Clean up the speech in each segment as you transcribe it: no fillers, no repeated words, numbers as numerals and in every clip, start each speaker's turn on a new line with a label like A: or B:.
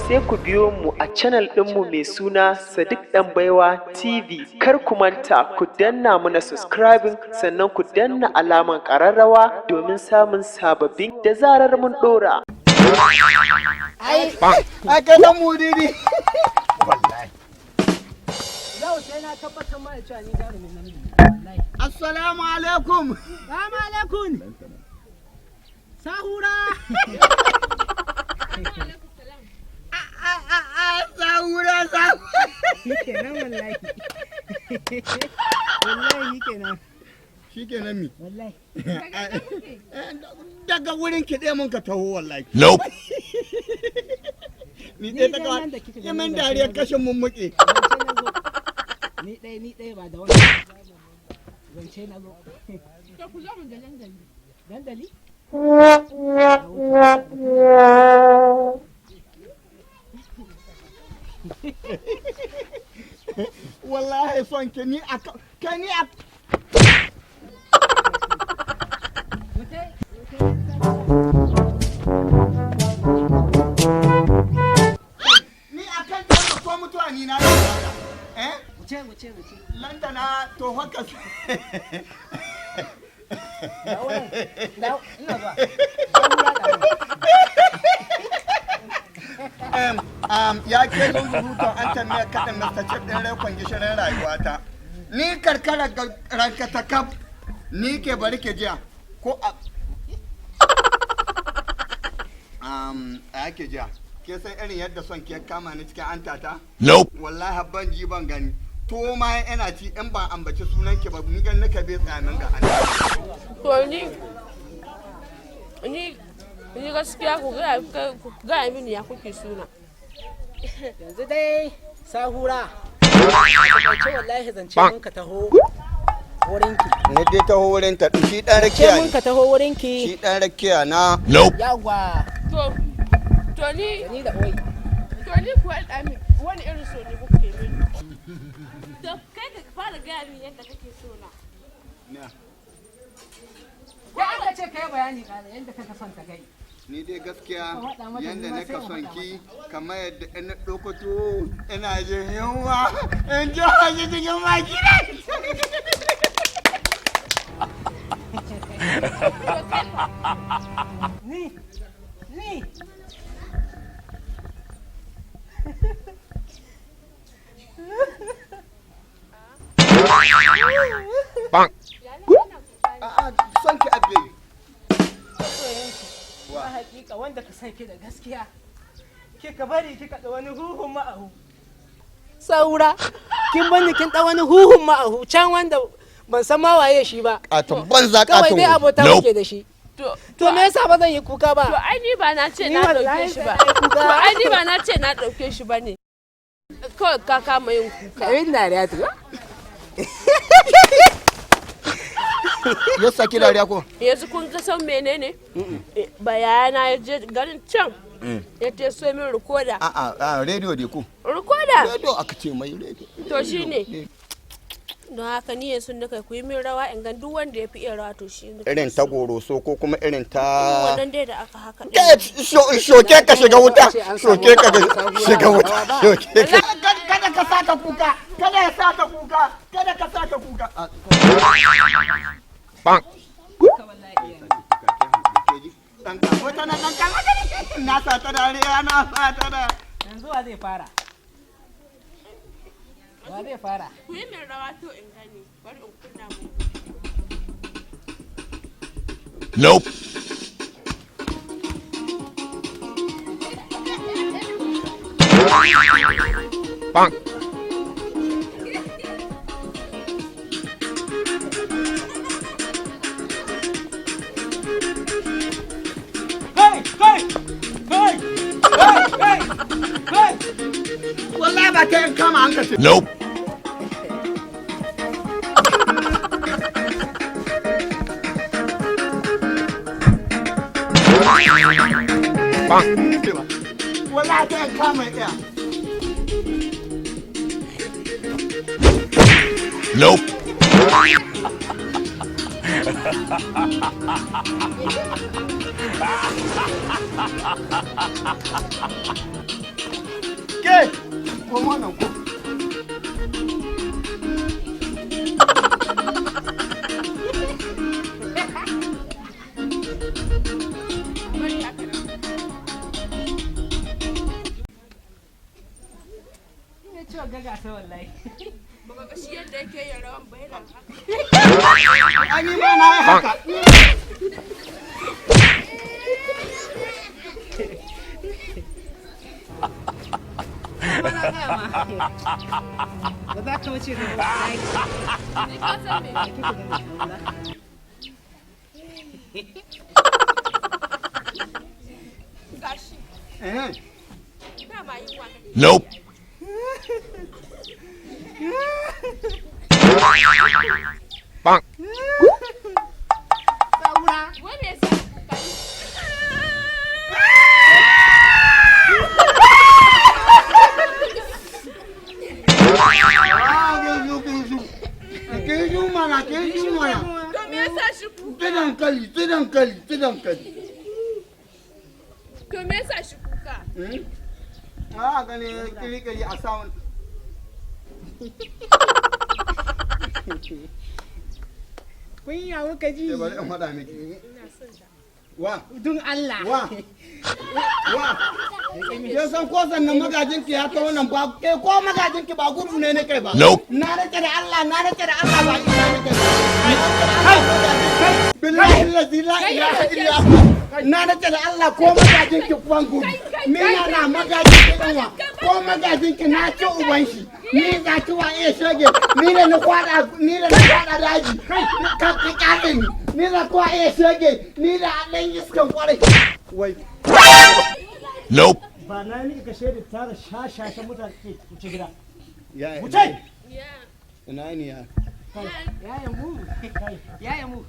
A: Sai ku biyo mu a channel ɗinmu mai suna Sadiq Ɗan Baiwa TV. Kar ku manta ku danna mana subscribing, sannan ku danna alaman ƙararrawa domin samun sababbin da zarar mun ɗora.
B: Ai
C: A kai dan mudidi. Wallahi.
B: Yau sai na tabbatar ma da cewa ni jarumin namiji ne wallahi.
C: Assalamu alaikum.
B: Salamu alaikum. Sahura.
C: Sahura, sahura.
B: Kenan wallahi. Wallahi kenan.
C: Shikenan mi?
B: Wallahi.
C: Daga wurin kiɗe mun ka taho wallahi.
D: Nope.
C: Ni
B: Ni
C: dai ta
B: dai
C: kawai
B: nan da kika
C: yi
B: gani
C: min
B: zance
C: dariyar
B: na zo.
C: kashin mummuke.
B: Zance na zo. Ni ɗaya, ni ɗaya, ba da wani. Zance na zo.
E: To, ku zo mu da dandali.
B: Dandali?
C: Wallahi son ki ni a kai ni a
B: Mutai.
C: Ni a kan ta ko mutuwa ni na yi. Eh?
B: Wuce, wuce, wuce.
C: Lantana to haka.
B: Dawo nan. Dawo, ina zuwa. Sahura da mu.
C: Ya ke zunzurutun an tambaya kaɗan Mr. Chip ɗin rekon gishirin rayuwata. Ni karkara ranka ta kaf, ni ke bari ke jiya ko a a yake jiya. Ke san irin yadda son ke kama ni cikin antata?
D: Nope.
C: Wallahi ban ji ban gani. To ma ina ci in ba ambaci sunan ki ba, ni gan nika bai tsamin ga hannu.
E: To, ni gaskiya ku gaya mini ya kuke suna.
B: Yanzu dai sahura. A takaice wallahi zance mun ka taho wurinki.
C: Ni dai taho wurin ta, shi dan
B: Ce
C: rakiya
B: mun
C: ne.
B: ka taho wurinki.
C: Shi dan rakiya na.
D: Nope.
B: Yawwa.
E: To ni
B: Da ni da oi.
E: To ni kuwa ɗami wani irin so ne kuke mini? To, kai ka fara gaya min yadda kake sona.
C: Na.
B: Ya aka ce kai bayani kana yadda kaka son ta kai.
C: Ni dai gaskiya
B: Ka faɗa mata,
C: yadda
B: ni ma
C: na
B: sai
C: ka
B: in
C: son
B: faɗa
C: ki kamar yadda ina ɗauko tuwo ina jin yunwa in ji haji cikin baki na.
B: Ni ni
C: A'a, son ki abbe.
B: Masoyanki na hakika wanda ka san ki da gaskiya. Kika bari kika da wani huhun ma'ahu. Saura kin bani kin da wani huhun ma'ahu can wanda ban san ma waye shi ba.
C: Katon banza,
B: Kawai
C: katon
B: dai abota
D: Nope.
B: muke da shi.
E: To
B: To, me yasa ba zan yi kuka ba?
E: To, ai ni ba na ce
B: Ni
E: na
B: wallahi
E: ɗauke shi
B: sai
E: ba.
B: na yi kuka.
E: To, ai ni ba na ce na ɗauke shi ba ne. Kawai ka kama yin kuka.
B: Abin dariya to.
C: Ya saki dariya ko?
E: Yanzu kun ga san menene? Bayana ya je garin can. Ya te so min rikoda.
C: A'a, a rediyo dai ko?
E: Rikoda.
C: Rediyo aka ce mai rediyo.
E: To shine. Don haka ni yanzu da kai ku yi min rawa in gan duk wanda ya fi iya rawa, to shi ne.
C: Irin ta goroso ko kuma irin ta
E: Wannan dai da aka haka.
C: Ke shoke ka shiga wuta, shoke ka shiga wuta, shoke ka. Kada ka saka kuka, kada ya saka kuka, kada ka saka kuka. Dan ka wata na dan ka na sa ta dariya, na sa ta da.
B: Yanzu wa zai fara? Wa zai fara?
E: Ku yi min rawa to in gani. Bari in kunna mu.
D: Nope. Bonk.
B: Kai, kai, kai, kai, kai, kai.
C: Wallahi ba ta yin kama an ka ce.
D: Nope. Bonk.
C: Wallahi ta yin kama iya.
D: Nope.
C: Ke, koma nan ko.
E: Bari haka nan.
B: Ina cewa gaga ta wallahi.
E: Baka ga shi yadda yake yin rawan ba yana haka.
C: An yi ma na yi haka.
B: Ba na gaya ma. Ba za ka wuce da wallahi.
E: Ni ka san me?
B: Kika gani saura.
E: Gashi.
C: Eh,
E: Dama yunwa kake.
D: Nope. Bonk.
B: Saura.
E: Wai me yasa kuka yi?
C: Ah, ke su, ke su. Ke su mana, ke su mana.
E: To me yasa shi kuka?
C: Ci dankali, ci dankali, ci dankali.
E: To me yasa shi kuka?
C: Hmm? Ah, gani kiri-kiri a samun.
B: Kunya muka ji.
C: Ke bari in faɗa miki.
E: Ina son ta.
C: Wa,
B: Dun Allah.
C: wa, wa. Ke san ko sannan magajinki ya ta wannan ba, ke ko magajinki ba gudu ne na kai ba.
D: Nope.
C: Na rike da Allah, na rike da Allah ba ina rike ba. Na rike da Allah. Billahi allazi la ilaha illa hu. Na rike da Allah ko magajinki kwan gudu. Ni na na magajinki ɗanwa. Ko magajinki na ci uban shi. Ni za ci wa iya shege. Ni da na kwada, ni da na kwada daji. Ka ka kyale ni. Ni za kuwa iya shege. Ni da ɗan iskan kwarai. Wai.
D: Nope.
F: Ba na miki kashe da tara shashashan mutane ke wuce gida.
C: Ya
F: Wuce!
E: Ya.
C: Ina ne ya?
B: Yaya mu.
F: Kai,
B: Yaya mu.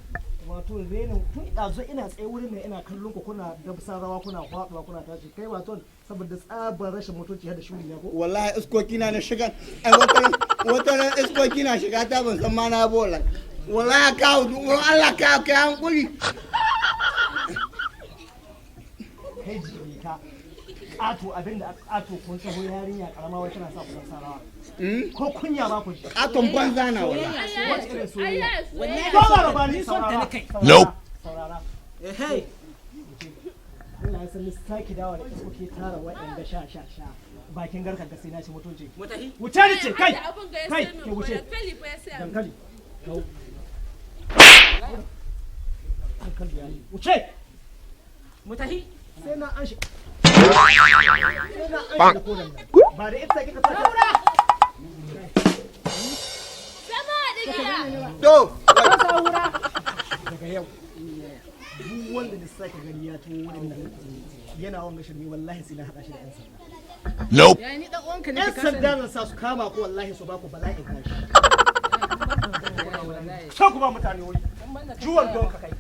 F: wato renin tun ɗazu ina tsaye wurin nan ina kallon ku kuna dabsa rawa kuna faɗuwa kuna tashi kai wato saboda tsabar rashin mutunci har da shuri ne ko?
C: Wallahi iskoki na na shiga, ai wata wata ran iskoki na shiga ta ban san ma na bola. Wallahi ka wurin Allah ka kai hankuri.
F: Kai jibi ka ƙato abinda aka ƙato kun tsaho yarinya ƙarama wai tana sa ku dabsa rawa. Ko kunya ba ku ji.
C: Katon banza na wallahi.
F: Wace irin soyayya?
E: Ai soyayya.
F: Dole ba ni
B: Ni son ta
F: saurara.
B: na kai.
F: Saurara,
D: Nope.
F: Saurara.
B: Ehei.
F: Allah ya san ni sake dawa da iskoki tara waɗanda sha sha sha bakin garkar ga sai na ci mutunci.
B: Mu tafi.
F: Wuce ni ce kai
E: Da abun ga ya
F: kai
E: sai
F: ke
E: min
F: wuce
E: dankali fa ya saya min.
F: dankali. Kau. Dankali ya yi. Wuce
B: Mu tafi.
F: sai na an shi. Sai na an shi da kodan nan. Ba da ita kika sa ta.
E: Sama da gida.
C: To,
B: Saura.
F: Daga yau duk wanda da sake gani ya tuwo wurin nan yana wanga shirme wallahi sai na haɗa shi da 'yan sanda.
D: Nope.
B: Yaya ni dan uwanka ne
F: 'Yan
B: ka
F: sanda
B: sani.
F: zan sa su kama ku wallahi su ba ku bala'in kashi.
B: Wallahi.
F: Sai ku ba mutane wuri.
B: Dan banda kai
F: Juwan
B: tsaya.
F: don ka kai.